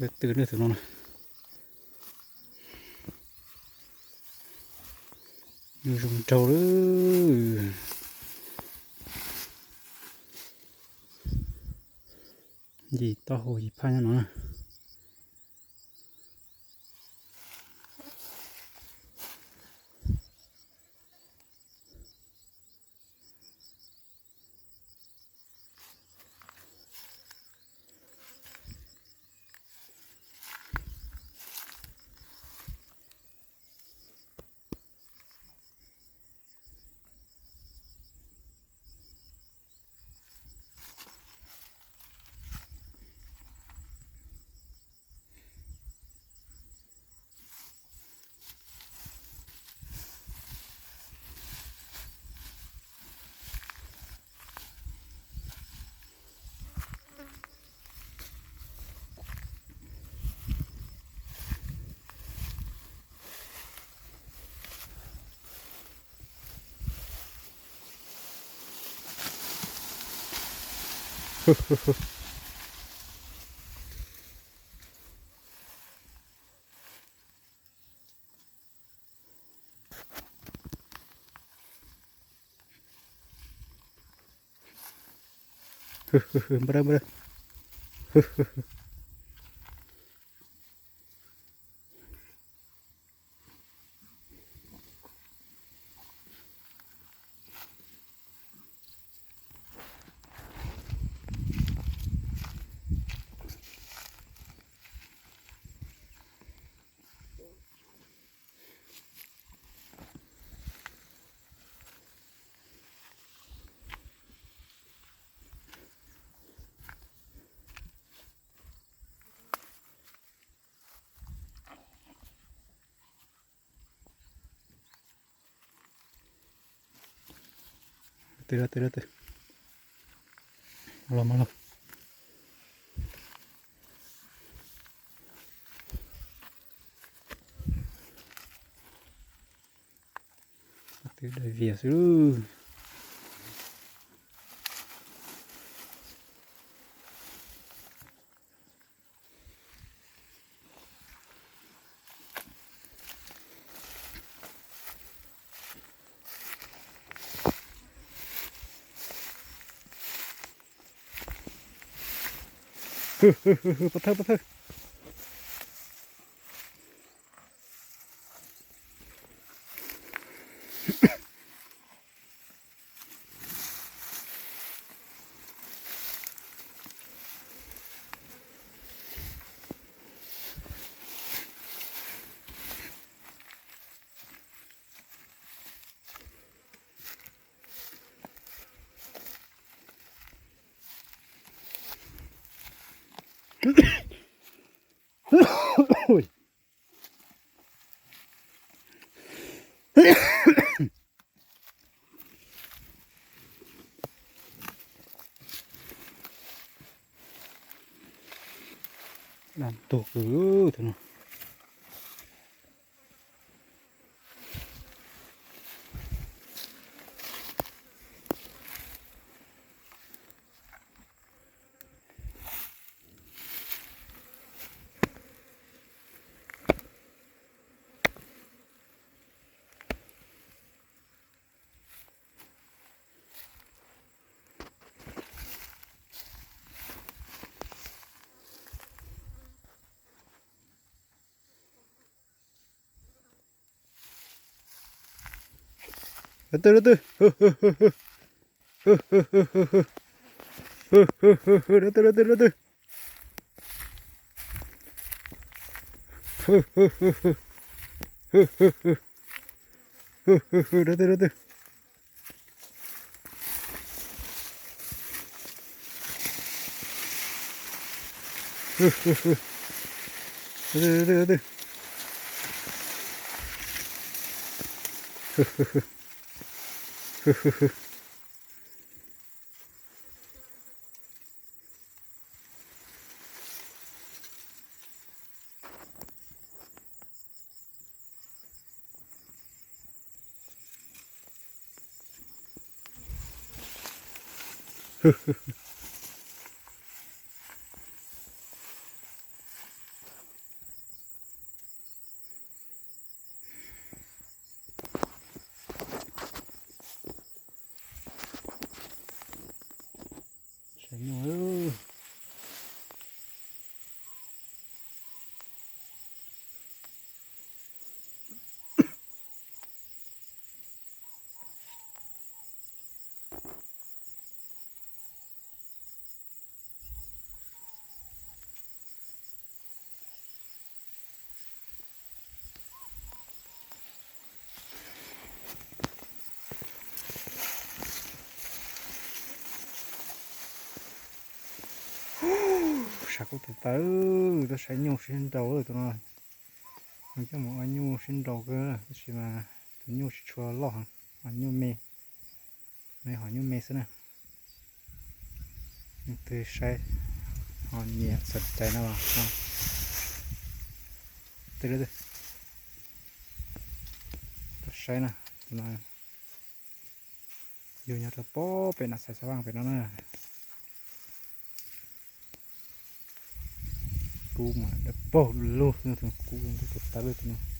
Tw tw tus no na. Zoo nraug lawm. Yim taub hau yim phaj nyob no na. Npawg, npawg. Twg, twg, twg. Los mas los. Twb dai vias xwb. Pov thawj, pov thawj. Lam tuag kawg tus no. Dab twg, dab twg? Dab twg, dab twg, dab twg? Dab twg, dab twg? Dab twg, dab twg? Kuj tawv tawv, tuaj saib nyuj sib nraus tus no. Coj mus ua nyuj sib nraus kawg tab sis mas tus nyuj tsis tshua loj heev, nyuj me, no ho nyuj me xwb na. Leej twg saib ho nyiam xom cai no los, tuaj saib na. Yug nyob rau pem Nam Xais Xab Vaj pem no na. Kub mas dawb paug lug, tus kub tus tawv lug tus no.